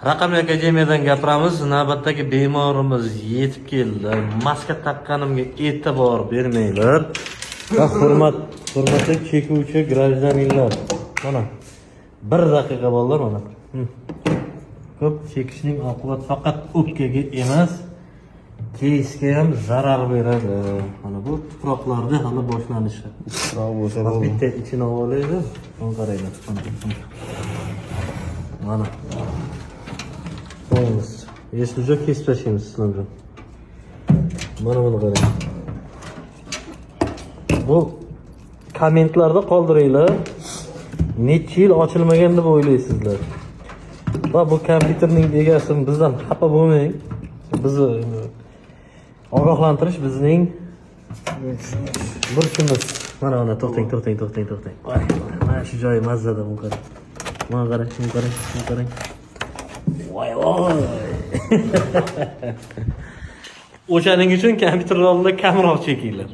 Raqamli akademiyadan gapiramiz. Navbatdagi bemorimiz yetib keldi. Maska taqqanimga e'tibor bermanglar. Va hurmatli chekuvchi гражданин lar. Mana bir daqiqa, bolalar, mana. Ko'p chekishning oqibati faqat o'pkaga emas, keysga ham zarar beradi. Mana bu tuproqlarda hali boshlanishi. Tuproq bo'lsa Bak, bo'ldi. Bitta ichini olaydi. Buni qaranglar. Mana. Mana. Полностью. Если что, kesib tashlaymiz, Islomjon. Mana buni qarang. Bu kommentlarda qoldiringlar. Necha yil ochilmagan deb o'ylaysizlar? Va bu kompyuterning egasi bizdan xafa bo'lmang. Bizni ogohlantirish bizning burchimiz. Mana, mana, to'xtang, to'xtang, to'xtang, to'xtang. Voy, mana shu joyi mazzada, buni qarang. Buni qarang, buni qarang, buni qarang. Voy, voy. O'shaning uchun kompyuter oldida kamroq chekinglar.